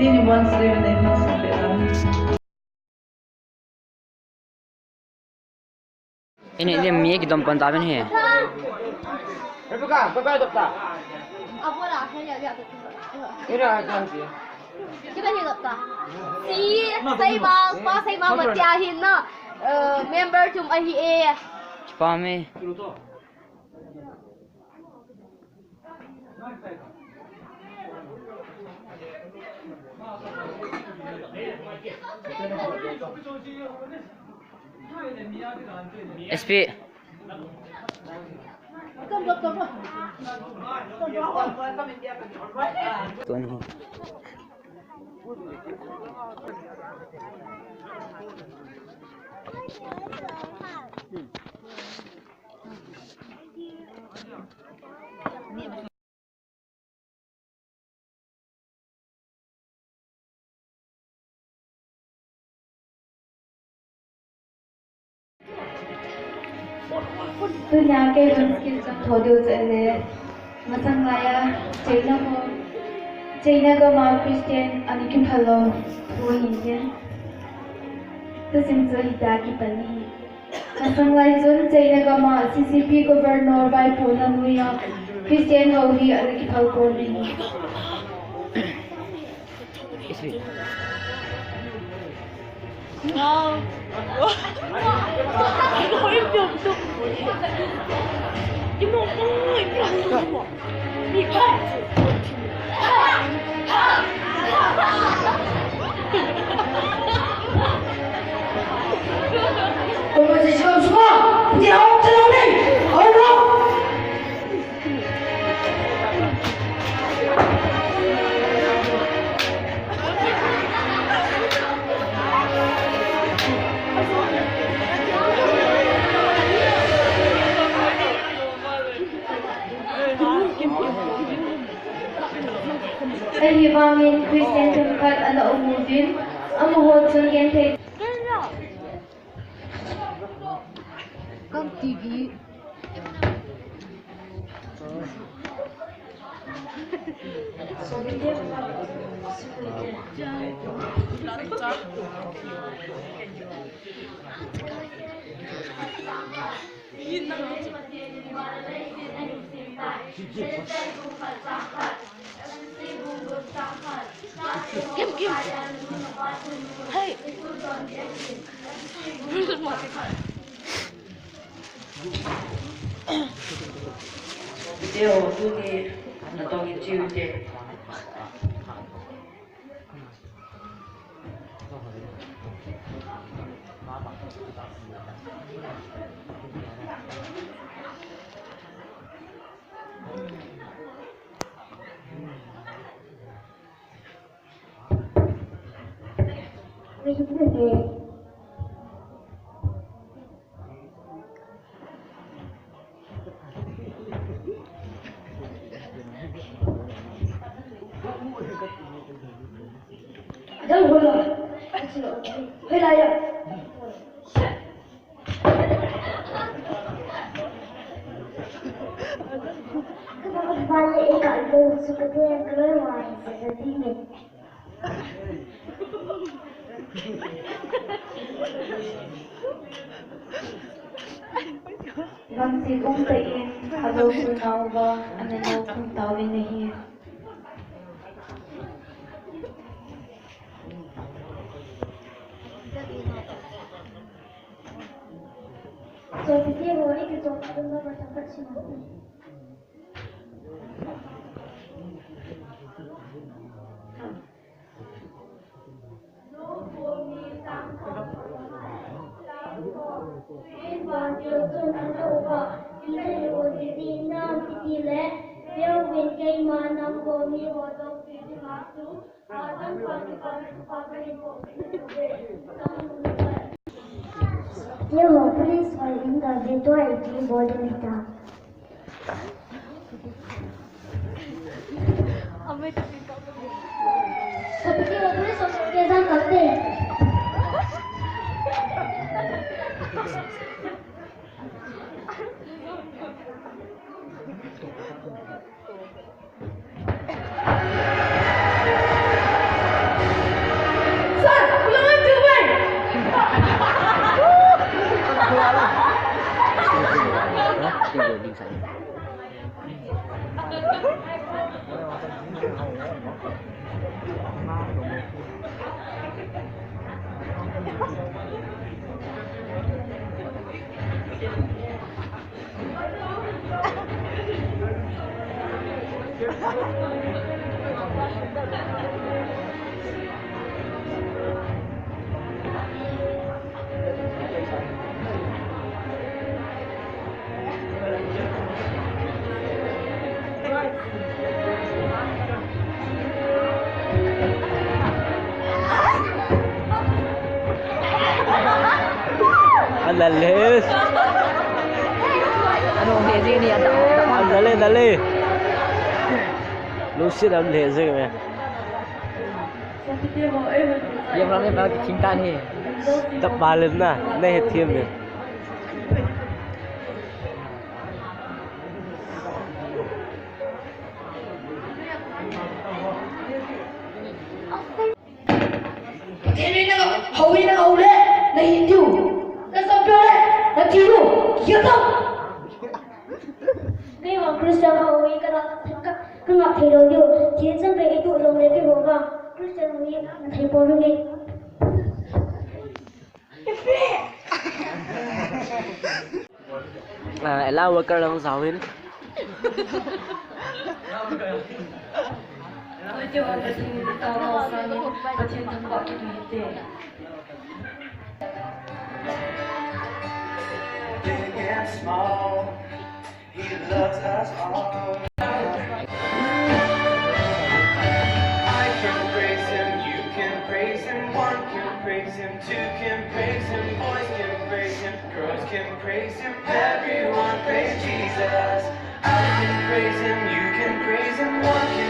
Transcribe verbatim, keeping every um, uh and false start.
Anyone sleeping in this? Ini dia mi kidom pan taben he. Rebecca, bye bye dokta. Abora, ya ya dokta. Ira, ya ya. Kita ni dokta. Si, Saimal, pa Saimal mati ahin na. Eh, member tum ahi e. Pa me. S P. Tony. Tunia kei hon skill chang tho diu chu ahile, masang laiya China ho, China gam a Christian ana kiphal lou thu ahin tin. Tuchung chu hitia kipan ahi. Masang lai chun China gam a C C P Governor vaipo na noiya Christian ho hi ana kiphal pon ahi. Ahivangin Christian themkhat ana um uvin, amaho chun genthei. Kam T V. Kim, Kim. Hey. Video tuni natong in chiu te. Vangset umtah in, alou sunauva, ana lou khum tauvin ahi. Sopite ho, ikichom adon na matangkat sima. Yeho, please, I interview to I T board leader. Analis. Ano, hindi, hindi, hindi. Analis, analis. Lucy, analis, eh. Ye hum ne bahut chhinta nahi. Tab malim na, nahi thim ne. Pathen in nang hou in nang hou le, na hin diu. Na sam pio le, na thi diu. Kei vang Christian hou hi ka, ka, ka ngap thei lou diu. Pathen chang kei tu lou le kei vang Christian hou hi na thei po lou nge. Ah, ela worker lang sa hin. Big and small, he loves us all. I can praise him, you can praise him, one can praise him, two can praise him, boys can praise him, girls can praise him, everyone praise Jesus. I can praise him, you can praise him, one can